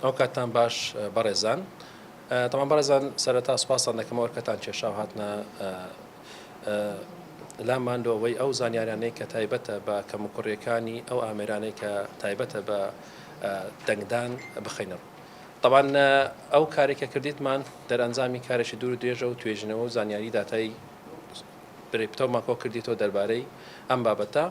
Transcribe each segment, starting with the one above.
ئەوکاتتان باش بەڕێزان. تەبعەن بەڕێزان سەرەتا سوپاستان دەکەم ئەوەرکەتان کێشا و هاتنە لامان لۆ ئەوەی ئەو زانیارانەی کە تایبەتە بە کەموکوڕیەکانی ئەو ئامێرانەی کە تایبەتە بە دەنگدان بخەینە ڕوو. تەبعەن ئەو کارێک کە کردیتمان دەرئەنجامی کارێکی دوور و درێژە و توێژینەوە و زانیاری داتای برێ پتەومان کۆ کردیتەوە دەربارەی ئەم بابەتە.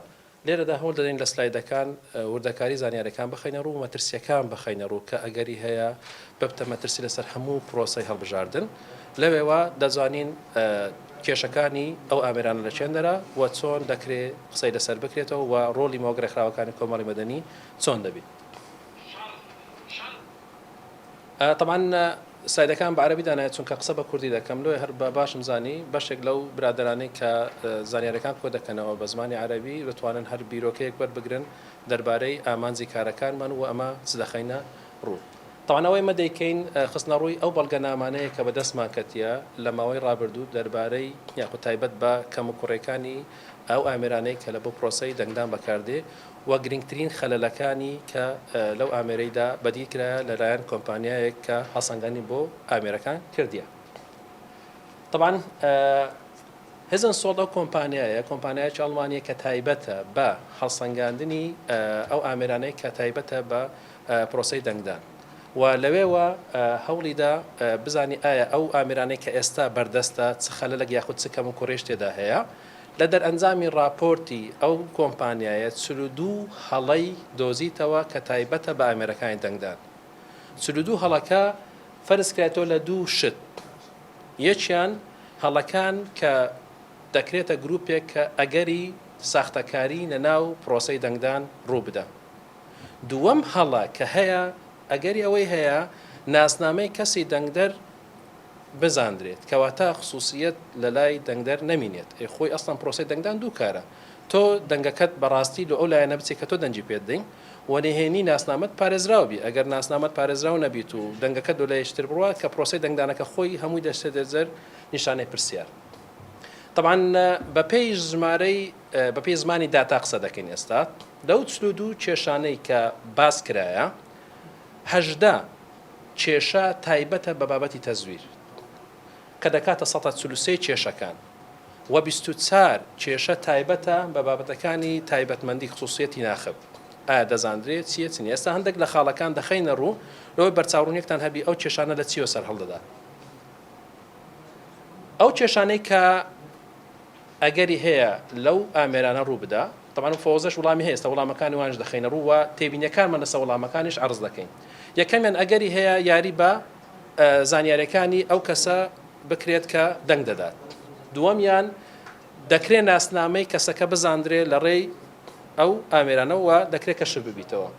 لێرەدا هەوڵ دەدەین لە سلایدەکان وردەکاری زانیاریەکان بخەینە ڕوو و مەترسیەکان بخەینە ڕوو کە ئەگەری هەیە ببتە مەترسی لەسەر هەموو پرۆسەی هەڵبژاردن. لەوێوە دەزانین کێشەکانی ئەو ئامێرانە لە چێندەرا و چۆن دەکرێ قسەی لەسەر بکرێتەوە و ڕۆڵی مۆک ڕێکخراوەکانی کۆمەڵی مەدەنی چۆن دەبی. تەبعەن سلایدەکان بە عەرەبی دانایە چونکە قسە بە کوردی دەکەم لۆیە هەر بە باشم زانی بەشێک لەو برادەرانەی کە زانیاریەکان کۆ دەکەنەوە بە زمانی عەرەبی بتوانن هەر بیرۆکەیەک وەربگرن دەربارەی ئامانجی کارەکانمان و ئەمە چ دەخەینە ڕوو. تەبعەن ئەوەی ئێمە دەیکەین خستنەڕووی ئەو بەڵگەنامانەیە کە بەدەستمان کەتیە لە ماوەی ڕابردوو دەربارەی یاخود تایبەت بە کەموکوڕیەکانی ئەو ئامێرانەی کە لە بۆ پرۆسەی دەنگدان بەکاردێ و گرنگترین خەلەلەکانی کە لەو ئامێرەیدا بەدی کرایە لەلایەن کۆمپانیایەک کە هەڵسەنگاندنی بۆ ئامێرەکان کردیە. تەبعەن هزنسۆڵد ئەو کۆمپانیایە کۆمپانیایەکی ئەڵمانیە کە تایبەتە بە هەڵسەنگاندنی ئەو ئامێرانەی کە تایبەتە بە پرۆسەی دەنگدان و لەوێوە هەوڵیدا بزانی ئایا ئەو ئامێرانەی کە ئێستا بەردەستە چ خەلەلێک یاخود چ کەموکوڕیش تێدا هەیە. لە دەرئەنجامی ڕاپۆرتی ئەو کۆمپانیایە 42 هەڵەی دۆزیتەوە کە تایبەتە بە ئامێرەکانی دەنگدان. 42 هەڵەکە فەرزکرایەتەوە لە دوو شت، یەکیان هەڵەکان کە دەکرێتە گروپێک کە ئەگەری ساختەکاری لەناو پرۆسەی دەنگدان ڕووبدا. دووەم هەڵە کە هەیە ئەگەری ئەوەی هەیە ناسنامەی کەسی دەنگدەر بزاندرێت کەواتە خسوسیەت لەلای دەنگدەر نەمینێت ئەی خۆی ئەسڵەن پرۆسەی دەنگدان دوو کارە تۆ دەنگەکەت بەڕاستی لۆ ئەو لایەنە بچێت کە تۆ دەنگی پێت دەین و نهێنی ناسنامەت پارێزراو بی ئەگەر ناسنامەت پارێزراو نەبیت و دەنگەکەت لۆ لایەکی تر بڕوا کە پرۆسەی دەنگدانەکە خۆی هەمووی دەچێتە جەر نیشانەی پرسیار تەبعەن بەپێی ژمارەی بەپێی زمانی داتا قسە دەکەین ئێستا لەو 42 کێشانەی کە باس کرایە 18 کێشە تایبەتە بە بابەتی تەزویر کە دەکاتە سەتا 43 کێشەکان و 24 کێشە تایبەتە بە بابەتەکانی تایبەتمەندی خسوسیەتی ناخب ئایا دەزاندرێت چییە چ نییە ئێستا هەندێک لە خاڵەکان دەخەینە ڕوو لەوەی بەرچاوڕوونیەکتان هەبی ئەو کێشانە لە چیەوە سەرهەڵدەدا ئەو کێشانەی کە ئەگەری هەیە لەو ئامێرانە ڕوو بدا، تەبعەن فەوزەش وڵامی هەیە ئێستا وڵامەکانی وانیش دەخەینە ڕوو و تێبینیەکانمان لەسەر وڵامەکانیش عەرز دەکەین. یەکەمیان ئەگەری هەیە یاری بە زانیاریەکانی ئەو کەسە بکرێت کە دەنگ دەدات. دووەمیان دەکرێت ناسنامەی کەسەکە بزاندرێ لە ڕێی ئەو ئامێرانەوە و دەکرێت کەشف ببیتەوە.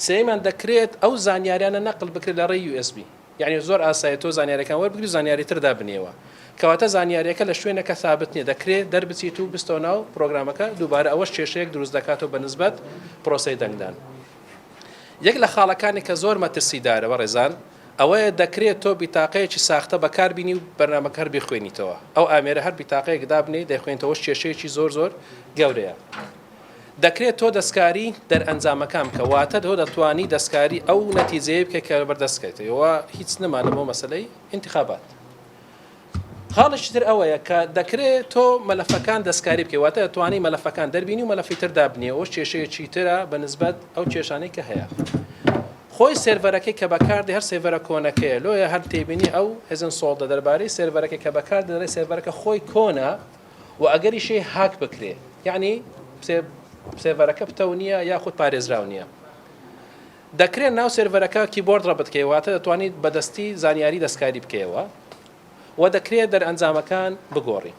سێیەمیان دەکرێت ئەو زانیاریانە نەقل بکرێت لە ڕێی USB. یەعنی زۆر ئاسایە تۆ زانیاریەکان وەربگری و زانیاری تر دابنێیەوە کەواتە زانیاریەکە لە شوێنەکە ثابت نیە دەکرێ دەربچیت و بستەوە ناو پرۆگرامەکە دووبارە ئەوەش کێشەیەک دروست دەکاتەوە بە نسبەت پرۆسەی دەنگدان یەک لە خاڵەکانی کە زۆر مەترسیدارە بەڕێزان ئەوەیە دەکرێت تۆ بیتاقەیەکی ساختە بەکاربینی و بەرنامەکە هەر بیخوێنیتەوە ئەو ئامێرە هەر بیتاقەیەک دابنێی دەیخوێنیتەوەش کێشەیەکی زۆر زۆر گەورەیە. دەکرێت تۆ دەستکاری دەرئەنجامەکان بکە واتە تۆ دەتوانی دەستکاری ئەو نەتیجەیە بکە کە بەردەست کەیتەوە هیچ نەما لە بۆ مەسەلەی ئینتخابات خاڵێکی تر ئەوەیە کە دەکرێت تۆ مەلەفەکان دەستکاری بکەی واتە دەتوانی مەلەفەکان دەربینی و مەلەفی تر دابنێ ئەوەش کێشەیەکی ترە بە نسبەت ئەو کێشانەی کە هەیە خۆی سێرڤەرەکەی کە بەکاردێ هەر سێرڤەرە کۆنەکەیە لۆیە هەر تێبینی ئەو هێزن سۆڵدە دەربارەی سێرڤەرەکەی کە بەکاردێ دەڵێ سێرڤەرەکە خۆی کۆنە و ئەگەریشی هاک بکرێ یەعنی سێرڤەرەکە پتەو نییە یاخود پارێزراو نییە دەکرێت ناو سێرڤەرەکە کیبۆرد ڕەبت بکەی واتە دەتوانیت بەدەستی زانیاری دەستکاری بکەیەوە و دەکرێت دەرئەنجامەکان بگۆڕی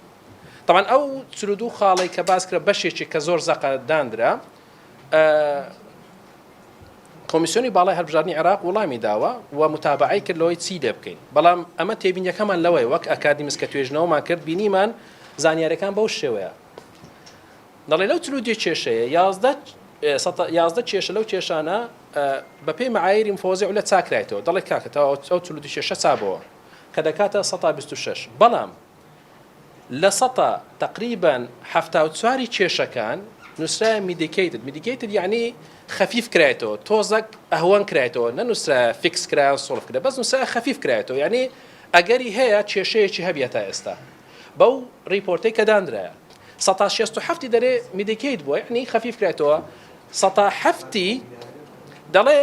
تەبعەن ئەو 42 خاڵی کە باس کرا بەشێکی کە زۆر زەقە دانرا کۆمیسیۆنی باڵای هەڵبژاردنی عێراق وڵامی داوە و متابەعەی کرد لەوەی چی لێ بکەین، بەڵام ئەمە تێبینیەکەمان لەوەیە وەک ئەکادیمس کە توێژینەوەمان کرد بینیمان زانیاریەکان بەو شێوەیە دەڵێ لەو 42 کێشەیە 11 11 کێشە لەو کێشانە بەپێی معایری مفەوەزی عولە چاکرایتەوە دەڵێ کاکە تا ئەو 42 کێشە چابەوە کە دەکاتە 126 بەڵام لە سەتا تەقریبەن 74 کێشەکان. نووسرایە mitigated، mitigated یەعنی خەفیف کرایەتەوە، تۆزەک ئەهوەن کرایەتەوە، نەنووسرایە fix کرا یان solve کرا، بەس نووسرایە خەفیف کرایەتەوە، یەعنی ئەگەری هەیە کێشەیەکی هەبیە تا ئێستا بەو ڕیپۆرتەی کە دانرایە. سەتا 67ی دەرێ mitigate بووە، یەعنی خەفیف کرایەتەوە، سەتا هەفتی دەڵێ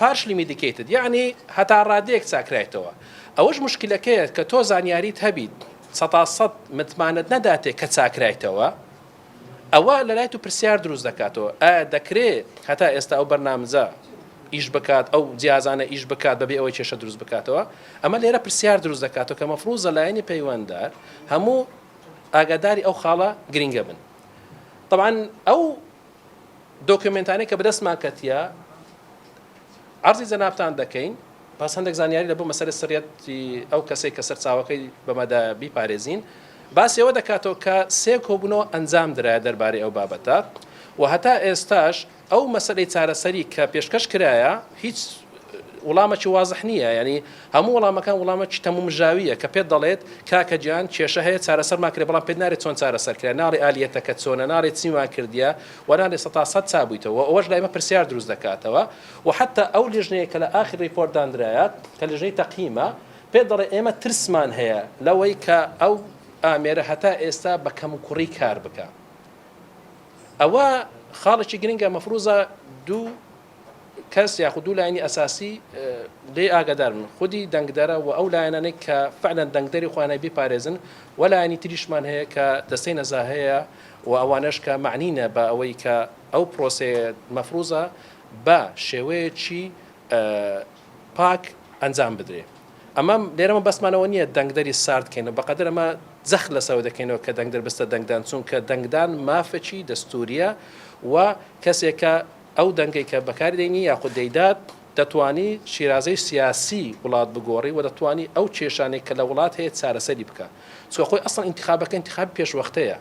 partially mitigated یەعنی هەتا ڕادەیەک چاکرایتەوە. ئەوەش موشکیلەکەیە کە تۆ زانیاریت هەبیت سەتا سەد متمانەت نەداتێ کە چاکرایتەوە، ئەوە لەلای تو پرسیار دروست دەکاتەوە ئایا دەکرێ هەتا ئێستا ئەو بەرنامجە ئیش بکات، ئەو جیازانە ئیش بکات بەبێ ئەوەی کێشە دروست بکاتەوە؟ ئەمە لێرە پرسیار دروست دەکاتەوە کە مەفروزە لایەنی پەیوەنددار هەموو ئاگاداری ئەو خاڵە گرینگە بن. تەبعەن ئەو دۆکیۆمێنتانەی کە بەدەستمان کەتیە عەرزی جەنابتان دەکەین، پاس هەندێک زانیاری لە بۆ مەسەلەی سڕیەتی ئەو کەسەی کە سەرچاوەکەی بەمەدا بیپارێزین، باسی ئەوە دەکاتەوە کە سێ کۆبوونەوە ئەنجام درایە دەربارەی ئەو بابەتە و هەتا ئێستاش ئەو مەسەلەی چارەسەری کە پێشکەش کرایە هیچ وڵامەکی وازح نییە، یانی هەموو وەڵامەکان وڵامەکی تەمومژاوییە کە پێت دەڵێت کاکە گیان کێشە هەیە چارەسەرمان کرێ بەڵام پێت نارێت چۆن چارەسەر کرا، ناڵێ ئالیەتەکە چۆنە، ناڵێ چیمان کردیە و ناڵێ سەتا سەد چابوویتەوە و ئەوەش لای مە پرسیار دروست دەکاتەوە و حەتا ئەو لیژنەیە کە لە ئاخر ڕیپۆرت داندرایە کە لیژنەی تەقیمە پێت دەڵێ ئێمە ترسمان هەیە لەوەی کە ئەو ئامێرە هەتا ئێستا بە کەموکوڕی کار بکا. ئەوە خاڵێکی گرنگە مەفروزە دوو کەس یاخود دوو لایەنی ئەساسی لێی ئاگادار بن، خودی دەنگدەرە و ئەو لایەنانەی کە فعلەن دەنگدەری خۆیانە بیپارێزن و لایەنی تریشمان هەیە کە دەستەی نەزاهەیە و ئەوانەش کە مەعنینە بە ئەوەی کە ئەو پرۆسەیە مەفروزە بە شێوەیەکی پاک ئەنجام بدرێ. ئەمە لێرە مەبەستمان ئەوە نییە دەنگدەری سارد کەینەوە، بەقەدەر ئەمە جەخت لەسەرەوە دەکەینەوە کە دەنگدەر بستە دەنگدان، چونکە دەنگدان مافێکی دەستوورییە و کەسێکە ئەو دەنگەی کە بەکاری دەینی یاخود دەیدات دەتوانی شیرازەی سیاسی وڵات بگۆڕی و دەتوانی ئەو کێشانەی کە لە وڵات هەیە چارەسەری بکا، چونکە خۆی ئەسڵەن ئینتیخابەکە ئینتیخابی پێشوەختەیە.